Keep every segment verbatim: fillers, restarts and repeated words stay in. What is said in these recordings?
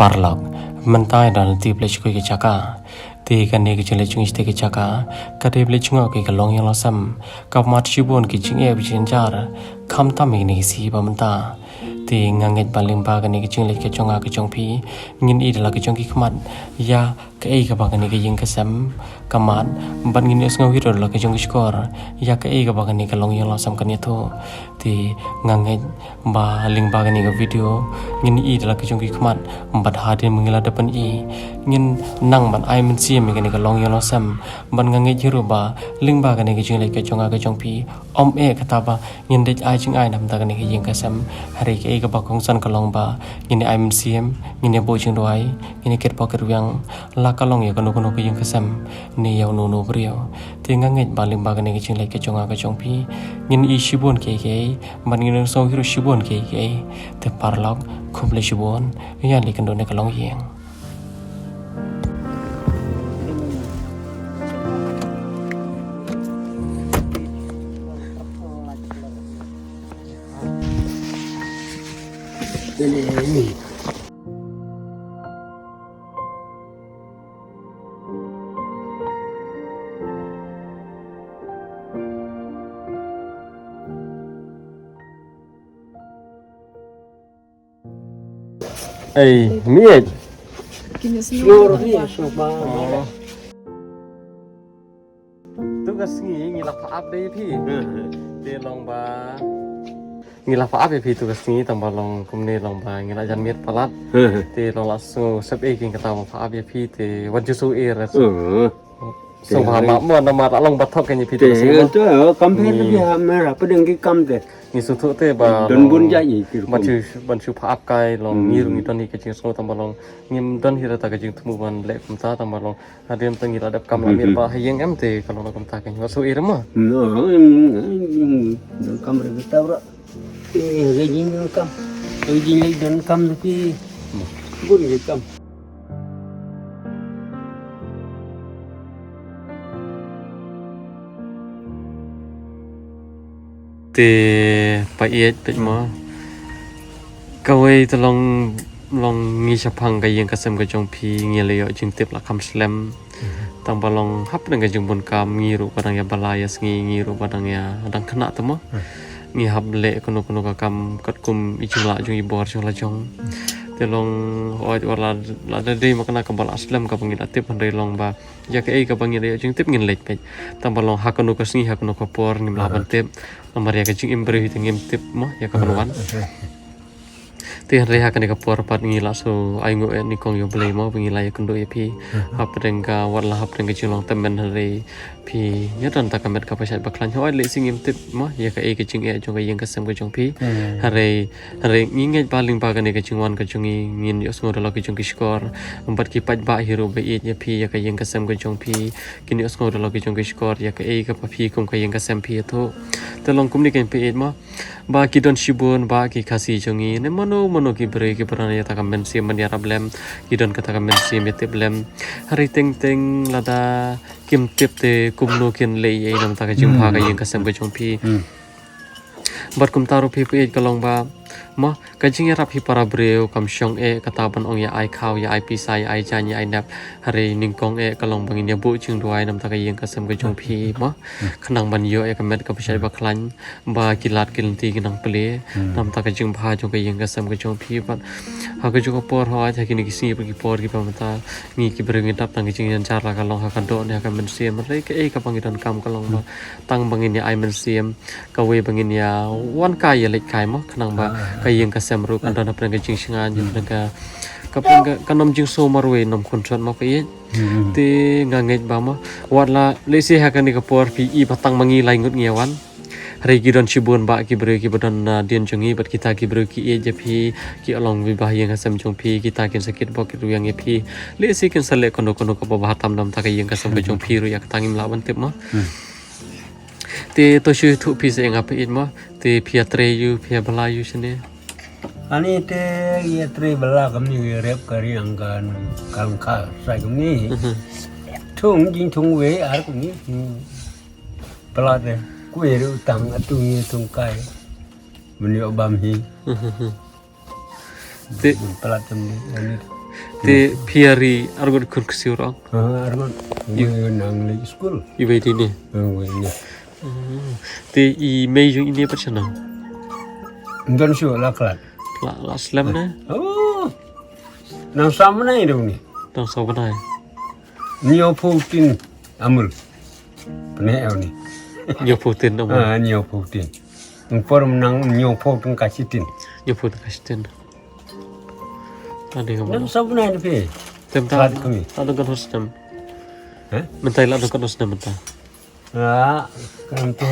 Paralok, mynta i don lynti ba leit sha kawei ka jaka. Te kane ka jingleit jong i sha kawei ka jaka ka dei ba leit jngoh ïa ka long ïing long sem. Ka mat shibun ki jingeh ba jynjar, khamtam ïa kine ki sngi ba mynta. Te nga ngeit ba lyngba kane ka jingleit ka jong nga ka jong phi, ngin i da la ka jong ki khmat ïa kaei kaba kane ka ïing ka sem ka mat, bad ngin ïohsngew hi ruh da la ka jong ki shkor ïa kaei kaba kane ka long ïing long sem kan ïathuh. Te nga ngeit ba lyngba kane ka video ngin i da la ka jong ki khmat bad hadien ba ngi la dep ban i, ngin nang ban ai mynsiem ïa kane ka long ïing long sem. Bad nga ngeit hi ruh ba lyngba kane ka jingleit ka jong nga ka jong phi, ym eh kata ba ngin dei ai jingai na bynta kane ka ïing ka sem. Hynrei kaei kaba kongsan ka long ba ngin ai mynsiem, ngin buh jingduwai, ngin kitbok kitrwiang, la ka long ïa kano kano ka ïing ka sem ne ïa uno uno u briew. Te nga ngeit ba lyngba kane ka jingleit ka jong nga ka jong phi, ngin i shibun kiei kiei bad ngin ïohsngew hi ruh shibun kiei kiei. Te paralok, khublei shibun, ïa leit kynduh na ka long ïing. Ei, miet. Kine sngewbha. Oh. Tu ka sngi ngi la pha ap dei phi. Te long ba ngi la pha ap ïa phi tu ka sngi, tang ba long kumne long ba ngi la jan miet palat. Te long la sngew sep ei king kata ba pha ap ïa phi te wan ju su er. So ba ma mo na ma la long ba thok ïa phi tu ka sngi. Te kam phi tu ha mera pedeng ki kam te. Ngi sngewthuh te ba don bun jait ngi ki rukom. Ban shu, ban shu pha ap kai long ngi ruh ngi don hi ka jingsngew tang ba long ngim don hi rata ka jingthmu ban leh kumta tang ba long hadien tang ngi la dep kam la miet ba ha ïing em te ka long kumta ka ngi shu i rama. No, em, em, em, don kam re kita bra. Eh, ha ka jingdon kam. Ha ka jingleit don kam te ki bun ki kam. Te pa ïeit peit mo. Kawei te long, long ngi shaphang ka ïing ka sem ka jong phi ngi la ïoh jingtip la kham slem. Tang ba long hapdeng ka jingbun kam ngi ruh ba dang ïa bala ïa sngi ngi ruh ba dang ïa dang khynnah te mo. Ngi hap leh kano kano ka kam katkum i jinglah jong i bor jong la jong. Te long hooid wat la, la da dei ma kane kaba la slem kaba ngi la tip hynrei long ba ïa kaei kaba ngi la ïoh jingtip ngin leit peit. Tang ba long ha kano ka sngi ha kano ka por ngim lah ban tip. Namar ïa ka jingim briew hi te ngim tip mo ïa ka ban wan. Te hynrei ha kane ka por pat ngi la shu ai nguh ïa nyngkong ïa U Blei mo ba ngi la ïakynduh ïa phi. Hapdeng ka wat la hapdeng ka jinglong tymmen hynrei phi ïa don ta ka met kaba shait ba khlaiñ. Hooid lehse ngim tip mo ïa kaei ka jingeh jong ka ïing ka sem ka jong phi. Hynrei, hynrei ngi ngeit ba lyngba kane ka jingwan ka jong ngi ngin ïohsngew da la ka jong ki shkor bad ki paidbah hi ruh ba ïeit ïa phi ïa ka ïing ka sem ka jong phi kin ïohsngew da la ka jong ki shkor ïa kaei kaba phi kum ka ïing ka sem phi ïathuh. Te long kumne kan phi ïeit mo. Ba ki don shibun ba ki Khasi jong ngi ne mano mano ki briew ki ba don ïa ta ka mynsiem ban ïarap lem, ki don kata ka mynsiem ïa tip lem. Hynrei teng teng lada kim tip te kumno kin leh ei na bynta ka jingbha ka ïing ka sem ka jong phi. Bad kumta ruh phi phi ïeit ka long ba mo ka jingïarap hi para briew kam shong eh kata ban ong ïa ai khaw ïa ai pisa ïa ai jaiñ ïa ai nep. Hynrei nyngkong eh ka long ba ngin ïa buh jingduwai na bynta ka ïing ka sem ka jong phi mo. Khnang ban ïoh ïa ka met kaba shait ba khlaiñ. Ba ki lad ki lynti ki nang plie na bynta ka jingbha jong ka ïing ka sem ka jong phi bad ha ka jong ka por hooid ha kine ki sngi bad ki por kiba mynta ngi ki briew ngi dap tang ka jingjynjar la ka long ha ka doh ne ha ka mynsiem. Hynrei kaei kaba ngi donkam ka long ba tang ba ngin ïa ai mynsiem kawei ba ngin ïa wan kai ïa leit kai mo khnang ba ka ïing ka sem ruh kan don hapdeng ka jingshngaiñ hapdeng ka, ka pdeng ka, kan ym jingsngew marwei ym khun shot mo ka ïeit. Te nga ngeit ba mo wat la lehse ha kane ka por phi i ba tang ma ngi lai ngut ngi ïa wan. Hynrei ki don shibun ba ki briew kiba don nadien jong ngi bad kita ki briew ki ïeit ïa phi ki ïa long bha ïing ha sem jong phi kita kin sa kitbok kitrwiang ïa phi. Lehse kin sa leh kano kano kaba bha tam na bynta ka ïing ka sem ka jong phi ruh ïa kata ngim lah ban tip mo. Te to shu ïathuh phi sa ïa nga phi ïeit mo. Te phi ïatrei ïa u phi ïa bala ïa u shane. Ani te ïatrei bala kumne ïarep ka riang kan kan ka sai kumne. Thung jingthung wei ar kumne. Pala te kwe ru tang atu ngi thung kai. Mani obam hi. Te pala tum ni ani. Te phi ïa ri arngut khun ksiew ruh? Ah, arngut. Ïa nang leit skul. Ïa wei dei ne? Ah, wei ne. Hmm. Te i mei jong ine pat shano? Don shu la khlad. La, la slem ne? Oh. Nang sam ne dong ni. Nang sam ne. Nyo fourteen amul. Pne ni. Nyo fourteen amul. Ah, nyo fourteen. Por nang nyo fourteen ka sitin. Nyo fourteen ka sitin. Ade ka. Nang sam ne phi. Tem ta. Khlad kami. Ta dong kan hostem. Hah? Mentai la dong kan hostem mentai. Ah, kan tu.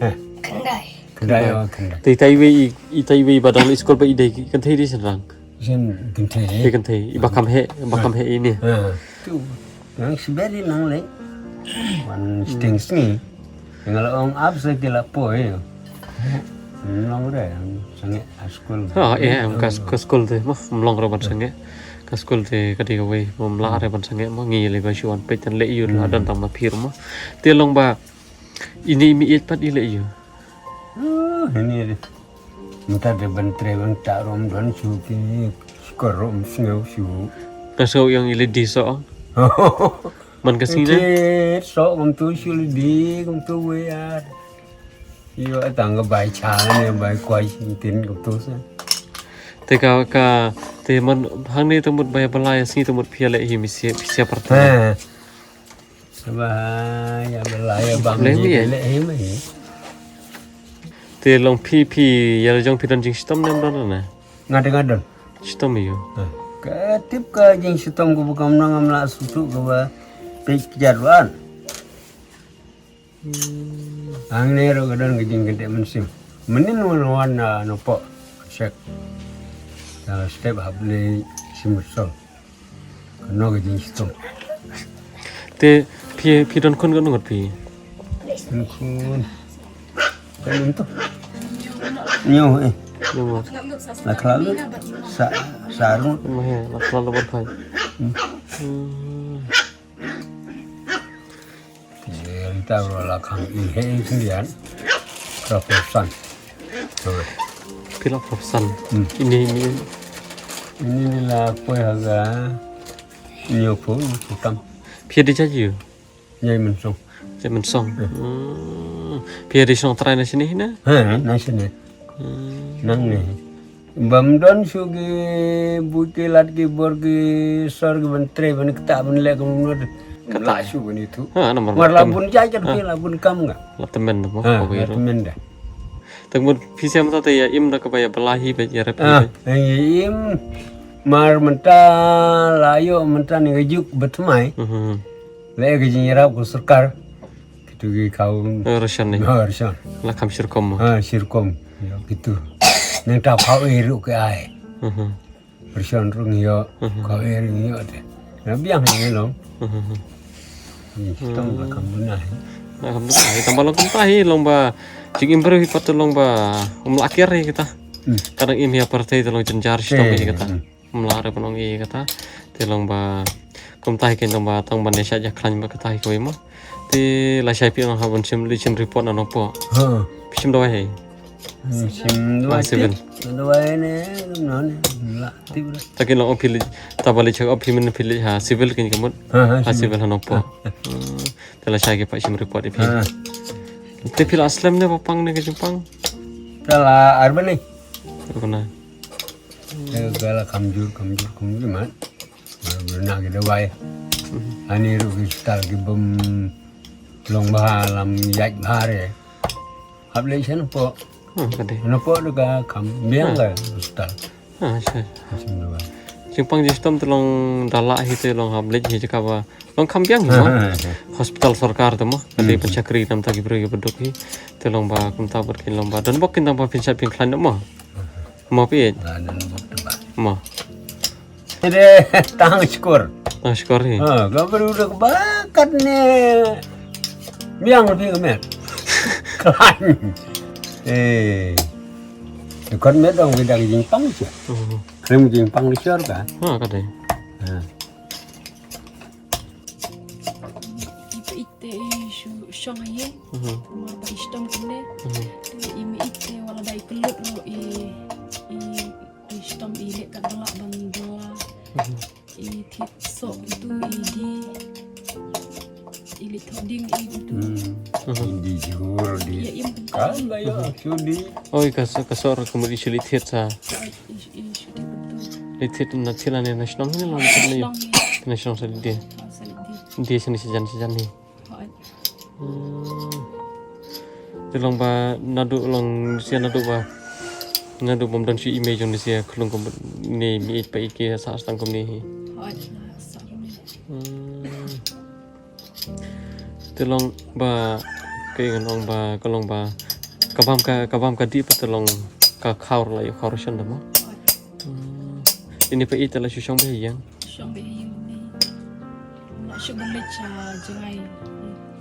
Eh. Khyndai. Khyndai, oh, khyndai. Te i tai wei, i tai wei ba dang leit skul ba i dei kynthei dei shynrang. Shin kynthei. Te kynthei, i ba kham heh, i ba kham heh ine. Ah. Tu. Nang siberi nang leh. Wan sting sngi. Nang la ong ap se ki la poi. Nang re, sangeh. Ka skul. Ha, eh, em, ka, ka skul te, mo, mlong re ban sangeh. Ka skul te, ka dei kawei, mo, mlong re ban sangeh, mo, ngi lei ba shu wan peit, tan leh ïa u, la don tang ma phi ruh, mo. Te long ba, ine i mei ïeit pat i leh ïa u. Oh, ine de. Mynta de ban trei ban ta rom don shu ki, skor rom sngew shu. Ka sngew ïong i leh di so. Man ka sngi ne? Te so kumtu shu leh di, kumtu wei ar. Ïoh tang ka bai cha ne, bai kwai shin tin kumtu sa. Te ka, ka, te man hangne te mut bai ba lai sngi te mut phi ïa leh hi mi sia, phi sia parti. Ha. Ba ïa ba lai ïa bam ji leh hi mi. Te long phi, phi ïa la jong phi don jingshitom ne em don ne? Nga te nga don. Shitom ïa u. Ha. Ka tip ka jingshitom ka ba kam nang am la sutu ka ba peit kjat wan. Hangne ruh ka don ka jingkyndit mynsiem. Mynnin wan wan na nopo. Check. Na step hap leit Shimsol. Kano ka jingshitom. Te phi, phi don khun kano ngut phi? Don khun. Kan to. Nyo eh. Nyo ngut. La khlad lut. Sa, sa ngut. Ma he, la khlad lut ban phai. Hmm. Ita bro la khang i he i sendirian. Profesan. Phi la profesan. Hmm. Ini, ini. Ini ni la poi ha ga nyo pho, nyo pho tam. Phi di cha ju? Nyai Mynsong. Nyai Mynsong. Hmm. Phi di song trai na sini na? Ha, na sini. Hmm. Nang ni. Bam don shu ki buit ki lad ki bor ki sor ki ban trei ban kata ban leh kum nud. Kata shu ban itu. Ha, namar mar la bun jai kan phi la bun kam nga. La temen mo. Ha, la temen da. Tak mut phi siam ta te ïa im da ka ba ïa balahi ba ïa rep. Ha, ïa im mar mynta la ïoh mynta ni ka juk ba tmai. Mhm. La ïa ka jingïarap ka sorkar. Kitu ki kau. Oh, ration ni. Oh, ration. La kam shirkom mo. Ha, shirkom. Ïa kitu. Nang ta kau iru ke ai. Mhm. Ration rung ïoh, mhm, kau iru ïoh te. Na biang ni long. Mhm. Ni stom la kam bunai. La kam bunai. Tang ba long kumta hi long ba jingim briew hi pat long ba um la kiar hi kata. Hmm. Kadang im hi apartheid long jynjar stom hi kata. Hmm. Mla re ban ong ïa kata. Te long ba kumta hi ken long ba tang ban ïa shah ïa khlaiñ ba kata hi kawei mo. Te lashai phi ong hap ban shim, leit shim report na nongpoh. Ha. Phi shim dawai hi. Hmm, shim dawai. Ah, civil. Dawai ne, no ne. La tip re. Ta ken long ong phi leit, ta ba leit check up phi men phi leit ha civil ken ka mut. Ha, ha, ha, civil. Civil ha nongpoh. Ha, ha. Hmm. Te lashai ki pat shim report ïa phi. Ha. Te phi la slem ne ba pang ne ka jingpang? Ta la ar bnai. Ar bnai. Eh, ka la kamjur, kamjur, kamjur mat. Ba na ki dawai. Mhm. Ani ruh ki hospital ki bym long bha, lam ïaid bha re. Hap leit sha nongpoh. Hmm, ka dei. Nongpoh da ka kam biang ka hospital. Ha, sha. Sha dawai. Jingpang jingshitom te long da lah hi te long hap leit hi jaka ba long kam biang hi mo. Ha, ha, ha. Hospital sorkar te mo. Ka dei, hmm, pynshakri namta ki briew ki ba duk hi. Te long ba kumta bad kin long ba don bok kin tang ba pynshah pynkhlaiñ mo. Mo phi. Nga don bok te ba. Mo. Te tang shukor. Tang shukor hi. Ha, ka briew da ba kat ne. Biang phi ka met. Khlaiñ. Eh. Te kat met dong ki da ki jingpang sha. Hmm. Khlem jingpang ki shor ka. Ha, ka dei. Ha. I peit te i shu shong ïa. Mhm. Mar ba i shitom kumne. Mhm. Te i mei te wat la da i kyllut ruh i, i, i shitom i leh kat ba lah ban bylla. Mhm. I thied soh itu i di. I leit thoh ding i itu. Hmm. Hindi jhur di. Ïa im Kan ba ïa shu di. Oi, ka so ka so ra kumut i shu leit thied sa. I i shu di betul. Leit thied na thied na ne na shnong ne long thied ne. Long ni. Na shnong sa leit die. Sa leit di. Die sha ne sha jan sha jan ne. Hoi. Hmm. Te long ba naduh long sia naduh ba naduh bym don shu i mei jong ne sia khlung kum ne mi ïeit pa ïeit ki sa stang kum ne hi. Hoi. Sa ni. Hmm. Te long ba ka ïa ngan ong ba ka long ba ka bam ka ka bam ka dih pat te long ka khaw la ïa khaw shan da mo. Hoi. Hmm. Ini pa ïeit te la shu shong ba ïeng. Shong ba ïeng ni. La shu ba leit sha jngai.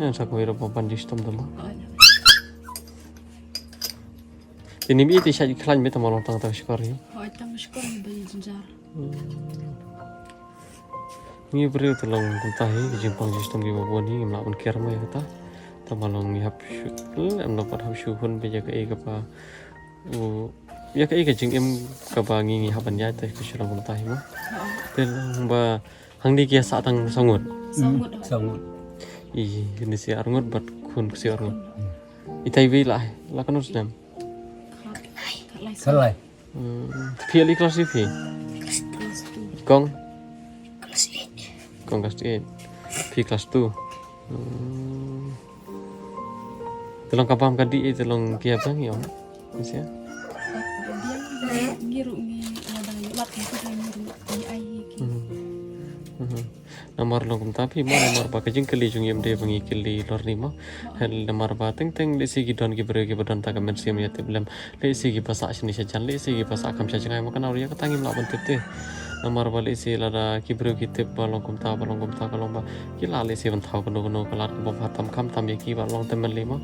Ïa sa ko ira ba ban ji stom da mo. Hoi. Ini mi ïeit te sha ji khlain me ta mo long tang tang shkor hi. Hoi tang shkor ba ïa jynjar. Ngi briew te long kumta hi ka jingpang jingshitom kiba bun hi ngim lah ban kiar mo ïa kata. Te ba long ngi hap shu em long pat hap shu hun ba ïa kaei kaba u ïa kaei ka jingim kaba ngi ngi hap ban ïaid te ka shu long kumta hi mo. Te long ba hangne ki ïa sah tang saw ngut. Saw ngut. Saw ngut. I ni si ar ngut bad khun si ar ngut. Itai wei lah lah kano snem. Khat khat lai. Khat lai. Phi ali klas ïa phi. Klas tu. Kong. Klas eight. Kong klas eight. Phi klas two. Te long ka bam ka dih te long ki ïa bang ïa. Sia. Ngi ruh ngi ïa dang ïa lat ngi ruh ngi ai ki. Namar long kumta phi mo namar ba ka jingkylli jong ngi em dei ba ngi kylli lor ni mo. Namar ba teng teng lehse ki don ki briew kiba don ta ka mynsiem ïa tip lem. Lehse kiba sah shane sha jan lehse kiba sah kam sha jngai mo kane ruh ïa kata ngim lah ban tip te. Namar ba lehse lada ki briew ki tip ba long kumta ba long kumta ka long ba ki lah lehse ban thaw kano kano ka lad kaba bha tam kham tam ïa kiba long tymmen lei mo.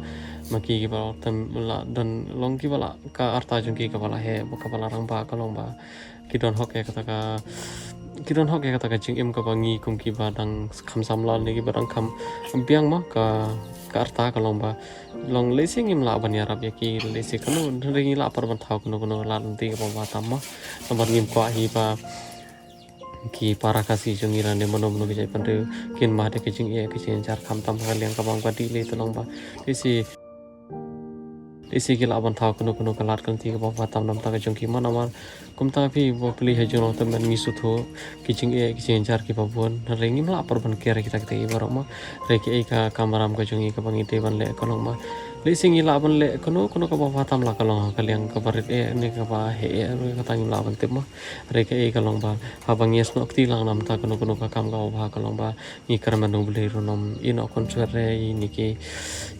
Ma ki kiba long tymmen lah don long kiba lah ka arta jong ki kaba lah heh kaba lah rangbah ka long ba ki don hok ïa kata ka ki don hok ïa kata ka jingim kaba ngi kum kiba dang kham samla ne kiba dang kham biang mo ka ka arta ka long ba long lehse ngim lah ban ïarap ïa ki lehse kano hynrei ngi lah pat ban thaw kano kano lad lynti kaba bha tam mo. Namar ngim kwah hi ba ki para Khasi jong ngi lane mano mano ki jaitbynriew kin mad ïa ka jingeh ka jingjar kham tam ha ka liang ka bam ka dih lei te long ba lehse lehse ki lah ban thaw kano kano ka lad ka lynti kaba bha tam namar ka jong ki mo namar kumta phi ba plie ha jinglong tymmen ngi sngewthuh ki jingeh ki jingjar kiba bun hynrei ngim lah pat ban kiar ïa kita kita kiba baroh mo. Hynrei kaei ka kamram ka jong ngi kaba ngi dei ban leh ka long ba lehse ngi lah ban leh kano kano kaba bha tam la ka long ha ka liang kaba rit eh ne kaba heh eh kata ngim lah ban tip mo. Hynrei kaei ka long ba haba ngi ïasnoh kti lang namar kano kano ka kam kaba bha ka long ba ngi kyrmen U Blei ruh un ym ïehnoh kynsoh re ïa ine ki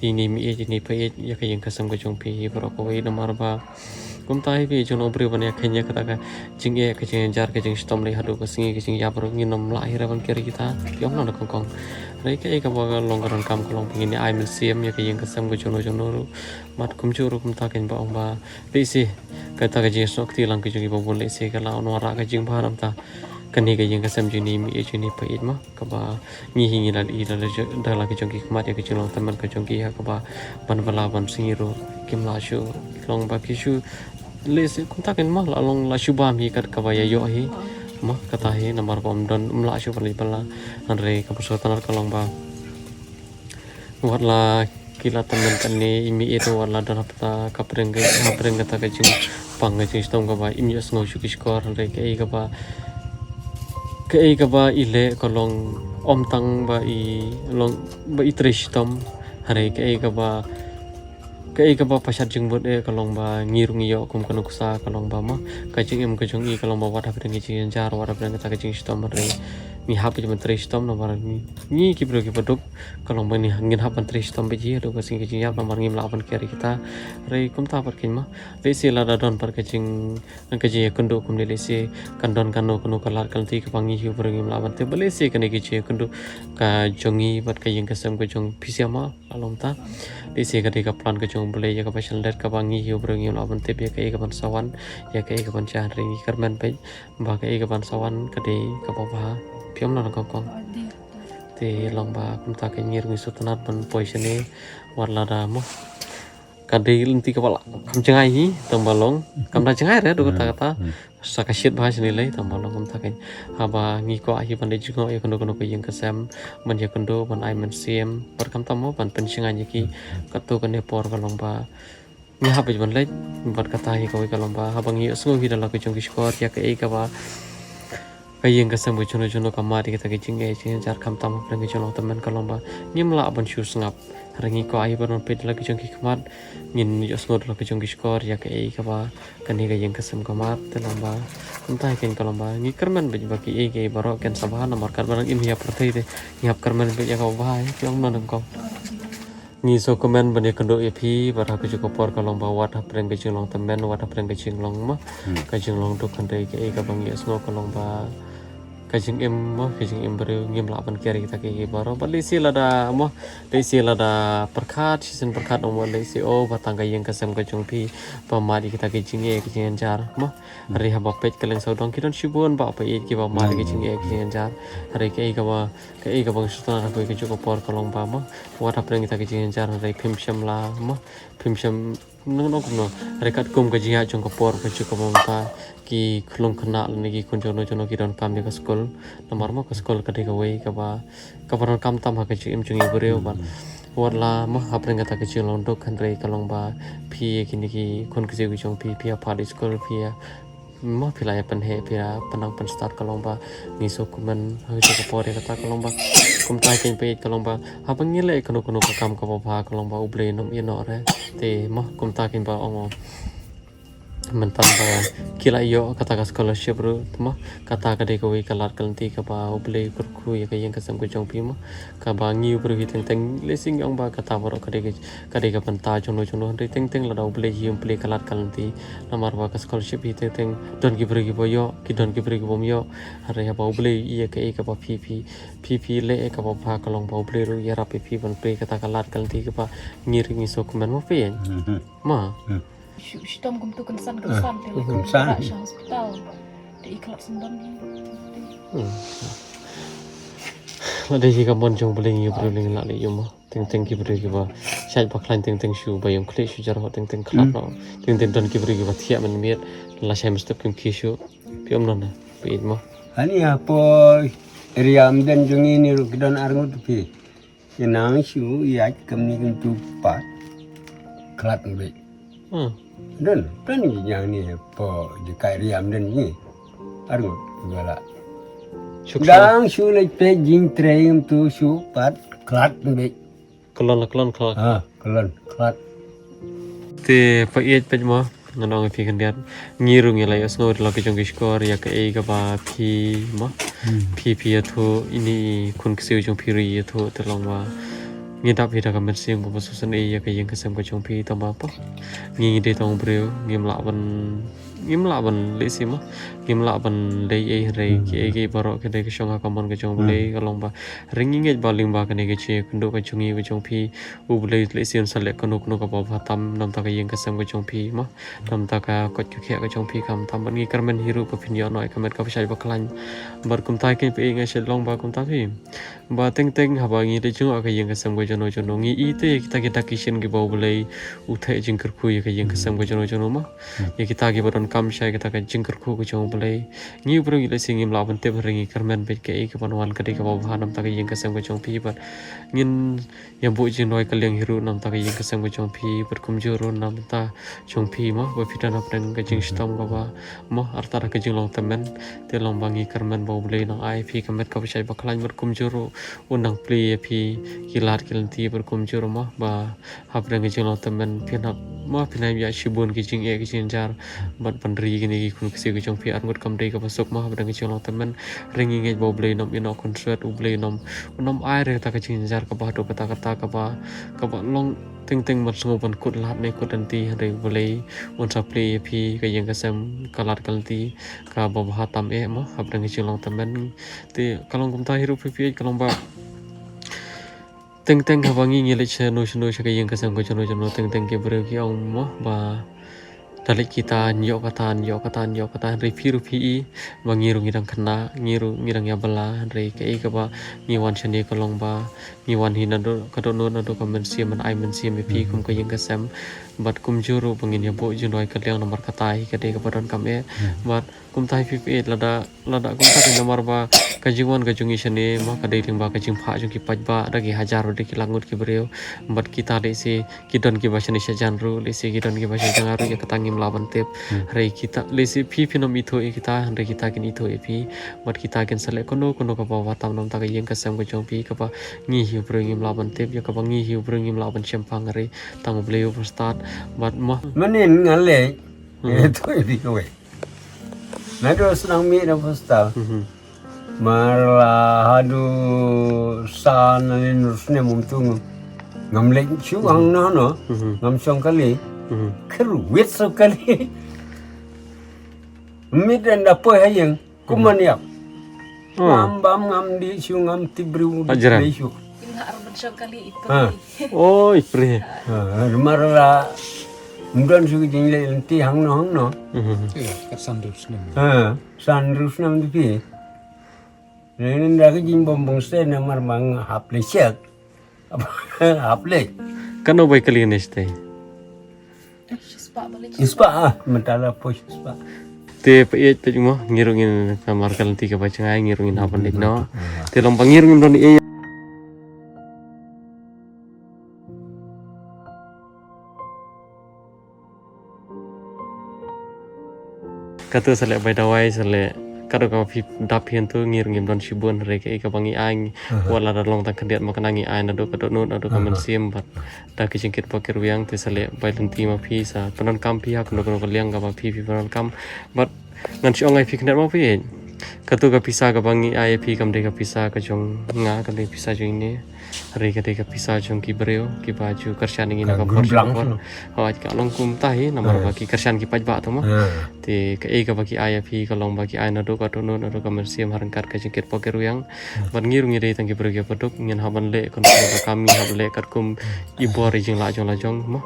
ine i mei ïeit ine i paieit ïa ka ïing ka sem ka jong phi hi baroh kawei namar ba kumta hi phi jong u briew ban ïa kheiñ ïa kata ka jingeh ka jingjar ka jingshitom lei haduh ka sngi ka jingïap ruh ngin ym lah hi re ban kiar ïa kita ki ong na kong kong. Hynrei kaei kaba ka long ka donkam ka long ba ngin ïa ai mynsiem ïa ka ïing ka sem ka jong no jong no ruh. Mat kumjuh ruh kumta kein ba ong ba lehse kata ka jingïasnoh kti lang ka jong ngi ba bun lehse ka la wanrah ka jingbha namar kane ka ïing ka sem jong ine i mei ïeit jong ine i paieit mo. Kaba ngi hi ngi la ïohi da la ki jong ki khmat ïa ki jinglong tymmen ka jong ki ha kaba ban bala ban sngi ruh kim lah shuh long ba ki shu lehse kumta kein mo la long la shu bam hi kat kaba ïa ïoh hi mo kata hi namar ba ym don ym lah shuh ban leit ban la hynrei kaba sngewtynnat ka long ba wat la ki la tymmen kane i mei ïeit ruh wat la don hapta ka pyrshang ka pyrshang kata ka jingpang ka jingshitom kaba im ïohsngew shuh ki shkor hynrei kaei kaba kaei kaba i leh ka long ym tang ba i long ba i trei shitom hynrei kaei kaba kaei kaba pashat jingbud eh ka long ba ngi ruh ngi ïoh kum ka nuksa ka long ba ma ka jingim ka jong i ka long ba wat hapdeng ka jingjynjar wat hapdeng kata ka jingshitom hynrei ngi hap ban trei shitom namar ngi ki briew kiba duk ka long ba ngi hap ban trei shitom beit hi haduh ka sngi ka jingïap namar ngim lah ban kiar ïa kita hynrei kumta pat kein ma lehse lada don pat ka jing Ka jingïakynduh kumne lehse kan don kano kano ka lad ka lynti kaba ngi hi u briew ngim lah ban tip ba lehse kane ka jingïakynduh ka jong ngi bad ka ïing ka sem ka jong phi sha ma la long ta. Lehse ka dei ka plan ka jong U Blei ïa kaba shen leit kaba ngi hi u briew ngim lah ban tip ïa kaei ka ban sa wan ïa kaei ka ban sha hynrei ngi kyrmen beit ba kaei ka ban sa wan ka dei kaba bha. Phi ong na kong kong. Te long ba kumta ka ngi ruh ngi sngewtynnat ban poi shane wat lada mo. ka dei lynti kaba lah kam jngai hi, tang ba long kam da jngai re, do kata kata. Sa ka shit bha shini lei, tang ba long kumta kein. Haba ngi kwah hi ban dei jngoh ïa kano kano ka ïing ka sem, ban ïa kynduh, ban ai mynsiem, bad khamtam mo ban pynshngaiñ ïa ki. Kato kane por ka long ba ngi hap ban leit, bad kata hi kawei ka long ba haba ngi ïohsngew hi da la ka jong ki shkor ïa kaei kaba ka ïing ka sem ka juno juno ka mad ïa kita ki jingeh jingjar, khamtam hapdeng ka jinglong tymmen ka long ba ngim lah ban shu sngap. Hynrei ngi kwah hi ban peit da la ka jong ki khmat, ngin ïohsngew da la ka jong ki shkor ïa kaei kaba kane ka ïing ka sem ka mad, te long ba kumta hi kein ka long ba ngi kyrmen beit ba kiei kiei baroh kin sa bha, namar katba nang im hi ha pyrthei te ngi hap kyrmen beit ïa kaba bha, ki ong noh nang ko. Ngi sngewkmen ban ïakynduh ïa phi bad ha kajuh ka por ka long ba wat hapdeng ka jinglong tymmen, wat hapdeng ka jinglong ma, ka jinglong duk, hynrei kaei kaba ngi ïohsngew ka long ba ka jingim ma, ka jingim briew ngim lah ban kiar ïa kita kiei kiei baroh. Bad lehse lada ma, lehse lada pyrkhat shisien pyrkhat ong ma, lehse o ba tang ka ïing ka sem ka jong phi ba mad ïa kita ki jingeh ki jingjar ma. Hynrei haba peit kylleng sawdong ki don shibun ba phi ïeit kiba mad ïa ki jingeh ki jingjar. Hynrei kaei kaba kaei kaba ngi sngewtynnat ha kawei kajuh ka por ka long ba ma, wat hapdeng kita ki jingjar hynrei phim shym la ma, phim shym nang nang kumno. Hynrei katkum ka jingïaid jong ka por kajuh ka mynta, ki khyllung khynnah lane ki khun juno juno ki donkam ïa ka skul. Namar ma ka skul ka dei kawei kaba, kaba donkam tam ha ka jingim jong i briew bad wat la ma hapdeng kata ka jinglong duk, hynrei ka long ba phi ïa kine ki khun ksiew ki jong phi, phi ïa phah skul, phi ïa ma phi la ïa pynheh, phi la pynnang pynstad, ka long ba ngi sngewkmen ha kajuh ka por ïa kata ka long ba kumta kein phi ïeit ka long ba haba ngi leh kano kano ka kam kaba bha ka long ba U Blei un ym ïehnoh re. Te ma kumta kein ba ong ong mynta ba ki la ïoh kata ka scholarship ruh, te ma kata ka dei kawei ka lad ka lynti kaba U Blei u kyrkhu ïa ka ïing ka sem ka jong phi ma. Kaba ngi u briew hi teng teng lehse ngi ong ba kata baroh ka dei ka, ka dei ka bynta jongno jongno, hynrei teng teng lada U Blei hi um plie ka lad ka lynti. Namar ba ka scholarship hi teng teng don ki briew kiba ïoh, ki don ki briew kibym ïoh. Hynrei haba U Blei u ïohi ïa kaei kaba phi phi, phi phi leh ïa kaba bha ka long ba U Blei ruh u ïarap ïa phi ban plie kata ka lad ka lynti kaba ngi ruh ngi sngewkmen ma phi ïeit. Ma. Shu-, shitom kumtu kynsan kynsan te la kynsan sha hospital. Te i khlad syndon hi. Lada hi ka mon jong U Blei ngi u briew lei ngi lah leh ïa ma. Teng teng ki briew kiba shait ba khlaiñ teng teng shu ba ïeng khlieh shu jar ho teng teng khlad noh. Teng teng don ki briew kiba thiah mynmiet la shai mynstep kim khie shuh. Phi ong noh na phi ïeit ma. Hani hapoh area Amden jong ngi ni ruh ki don arngut phi. Ki nang shu ïaid kumne kumtu pat khlad beit. Don, don ki jong ngi hapoh jaka area Amden ngi. Arngut kiba la. Dang shu leit peit jingtrei kumtu shu pat khlad beit. Kyllon la kyllon khlad. Ha, kyllon khlad. Te phi ïeit peit ma, ngan ong ïa phi khyndiat. Ngi ruh ngi la ïohsngew da la ka jong ki shkor ïa kaei kaba phi ma. Phi phi ïathuh, ine i khun ksiew jong phi ruh i ïathuh, te long ba ngi dap hi da ka mynsiem kaba sngewsynei ïa ka ïing ka sem ka jong phi, tang ba pa ngi ngi dei tang u briew, ngim lah ban, ngim lah ban lehse ma, ngim lah ban leh ei hynrei kiei kiei baroh ki dei ka shong ha ka mon ka jong U Blei, ka long ba hynrei ngi ngeit ba lyngba kane ka jingïakynduh ka jong ngi ka jong phi, U Blei lehse un sa leh kano kano kaba bha tam na bynta ka ïing ka sem ka jong phi ma, na bynta ka koit ka khiah ka jong phi, khamtam bad ngi kyrmen hi ruh ba phin ïoh noh ïa ka met kaba shait ba khlaiñ. Bad kumta kein phi ïeit, nga shu long ba kumta phi ba teng teng haba ngi leit jngoh ha ka ïing ka sem ka juno juno ngi ïeit ïa kita ki dak ki shin kiba U Blei u theh jingkyrkhu ïa ka ïing ka sem ka juno juno ma. Ïa kita kiba donkam sha kita ka jingkyrkhu ka jong U Blei. Ngi u briew ngi lehse ngim lah ban tip hynrei ngi kyrmen beit kaei kaban wan ka dei kaba bha na bynta ka ïing ka sem ka jong phi bad ngin ïa buh jingroi ka liang hi ruh na bynta ka ïing ka sem ka jong phi bad kumjuh ruh na bynta jong phi ma, ba phi don hapdeng ka jingshitom kaba ma, artat ha ka jinglong tymmen. Te long ba ngi kyrmen ba U Blei un nang ai phi ka met kaba shait ba khlaiñ bad kumjuh ruh un nang plie ïa phi ki lad ki lynti bad kumjuh ruh ma, ba hapdeng ka jinglong tymmen phin hap ma, phin hap ïaid shibun ki jingeh ki jingjar bad ban ri kine ki khun ksiew ki jong phi arngut kam dei kaba suk ma hapdeng ka jinglong tymmen. Hynrei ngi ngeit ba U Blei un ym ïehnoh khunswet, U Blei un ym, un ym ai re kata ka jingjar kaba haduh katta katta kaba, kaba long teng teng ban sngew ban kut lad ne kut lynti, hynrei U Blei un sa plie ïa phi ka ïing ka sem ka lad ka lynti kaba bha tam eh ma hapdeng ka jinglong tymmen. Te ka long kumta hi ruh phi phi ïeit, ka long ba teng teng haba ngi ngi leit shano shano sha ka ïing ka sem ka juno juno teng teng ki briew ki ong ma ba Nga leit kita, nga ïoh kata, nga ïoh kata, nga ïoh kata, hynrei phi ruh phi i ba ngi ruh ngi dang khynnah, ngi ruh ngi dang ïa bylla, hynrei kaei kaba ngi wan shane ka long ba ngi wan hi naduh ka dohnud, naduh ka mynsiem, ban ai mynsiem ïa phi kum ka ïing ka sem. Bad kumjuh ruh ba ngin ïa buh jingduwai kylliang namar kata hi ka dei kaba donkam eh. Bad kumta hi phi phi lada, lada kumta hi namar ba ka jingwan ka jong ngi shane ma ka dei lyngba ka jingphah jong ki paidbah da ki hajar bad da ki lak ngut ki briew. Bad kita lehse ki don kiba shane shajan ruh, lehse ki don kiba shajanga ruh, ïa kata ngim lah ban tip. Hynrei kita lehse phi phin ym ithuh ïa kita, hynrei kita kin ithuh ïa phi. Bad kita kin sa leh kano kano kaba bha tam namar ka ïing ka sem ka jong phi kaba ngi hi u briew ngim lah ban tip, ïa kaba ngi hi u briew ngim lah ban shemphang, hynrei tang U Blei uba stad. Bad ma Mynnin nga leh. Ito ito kawei. Naduh sdang mih na hostel. Mar la haduh san lane hynriew snem kumtu ngam leit shuh hangno hangno. Ngam shong kali. Kyrwit shuh kali. Mih ynda poi ha ïing. Kumne ïa. Ngam bam, ngam dih shuh, ngam tip briew. Hajar. Dih shuh. Kin ha ar ban shong kali ito. Ha. Oi, pre. Ha, mar la ym don shuh ka jingleh lynti hangno hangno. Kat san hynriew snem. Ha, san hynriew snem tu phi. Ynda ka jingbym bun shuh namar ba nga hap leit check. Hap leit. Kano bai kali ne shatei? Shispah ba leit. Shispah, ah, mynta la poi shispah. Te phi ïeit phi mo, ngi ruh ngin, namar ka lynti kaba jngai, ngi ruh ngin hap ban leit noh. Te long ba ngi ruh ngim don ei. Kato sa leh bai dawai, sa leh kato kaba phi dap hi hangto, ngi ruh ngim don shibun, hynrei kaei kaba ngi ai, wat la da long tang khyndiat ma kane ngi ai naduh ka dohnud, naduh ka mynsiem bad da ki jingkit bok ki rwiang. Te sa leh bai lynti ma phi, sa pyndonkam phi ha kano kano ka liang kaba phi phi pyndonkam. Bad ngan shu ong ïa phi khyndiat ma phi. Kato ka pisa kaba ngi ai ïa phi kam dei ka pisa ka jong nga, kam dei pisa jong ine. Hynrei ka dei ka pisa jong ki briew kiba ju kyrshan ïa ngi na ka por sha ka por. Hooid, ka long kumta hi namar ba ki kyrshan ki paidbah to mo. Te kaei kaba ki ai ïa phi ka long ba ki ai naduh ka dohnud, naduh ka mynsiem ha ryngkat ka jingkit bok ki rwiang. Bad ngi ruh ngi dei tang ki briew kiba duk, ngin hap ban leh kano kano ka kam, ngin hap leh katkum i bor i jinglah jong la jong mo.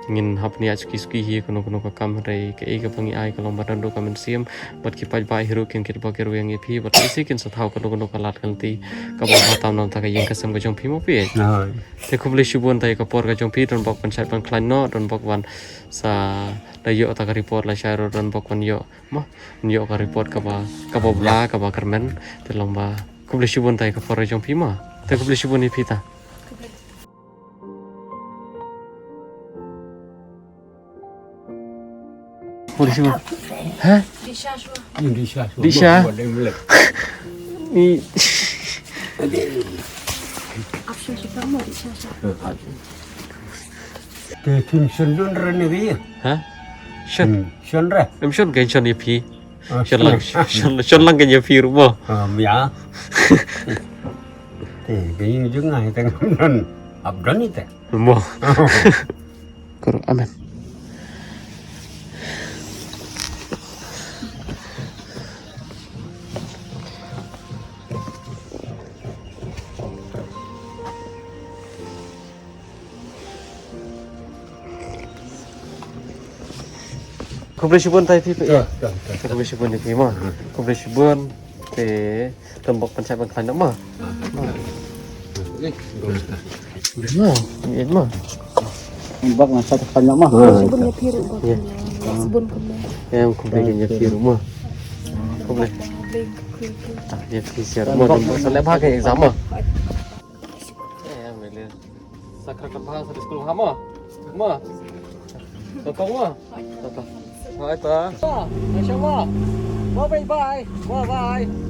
Ngin hap ban ïa suki suki hi kano kano ka kam, hynrei kaei kaba ngi ai ka long ba naduh ka mynsiem. Bad ki paidbah hi ruh kin kit bok ki rwiang ïa phi, bad lehse kin sa thaw kano kano ka lad ka lynti kaba bha tam namar ka ïing ka sem ka jong phi mo phi. Te khublei shibun ïa ka por ka jong phi, don bok ban shait ban khlaiñ noh, don bok ban sa da ïoh ta ka report lashai ruh, don bok ban ïoh mo, ïoh ka report kaba, kaba bha, kaba kyrmen. Te long ba khublei shibun ïa ka por ka jong phi mo. Te khublei shibun ïa phi ta. Khublei shibun. Ha? Disha. Disha. Ni. Te phim shon don re ne ri. Ha? Shon. Shon re. Em shon, kan shon ïa phi. Shon lang, shon, shon lang kan ïa phi ruh mo. Am ïa. Te kan jong nga te ngam don. Ap don ite. Mo. Kor amen. Khublei shibun tai phi phi. Khublei shibun ïa phi mo. Khublei shibun. Te tang bok pynshai ban khlaiñ noh mo. Mo. Ïeit mo. Bok pynshai ban khlaiñ noh mo. Shibun ïa phi ruh bok. Shibun khublei. Em khublei ïa phi ruh mo. Khublei. Ïa phi sir mo. Sa leh bha ka exam mo. Sa kyrkhu bha sa school ha mo. Mo. Sa tong mo. Sa tong. Hai ta. Sa mo. Bye bye. Bye bye.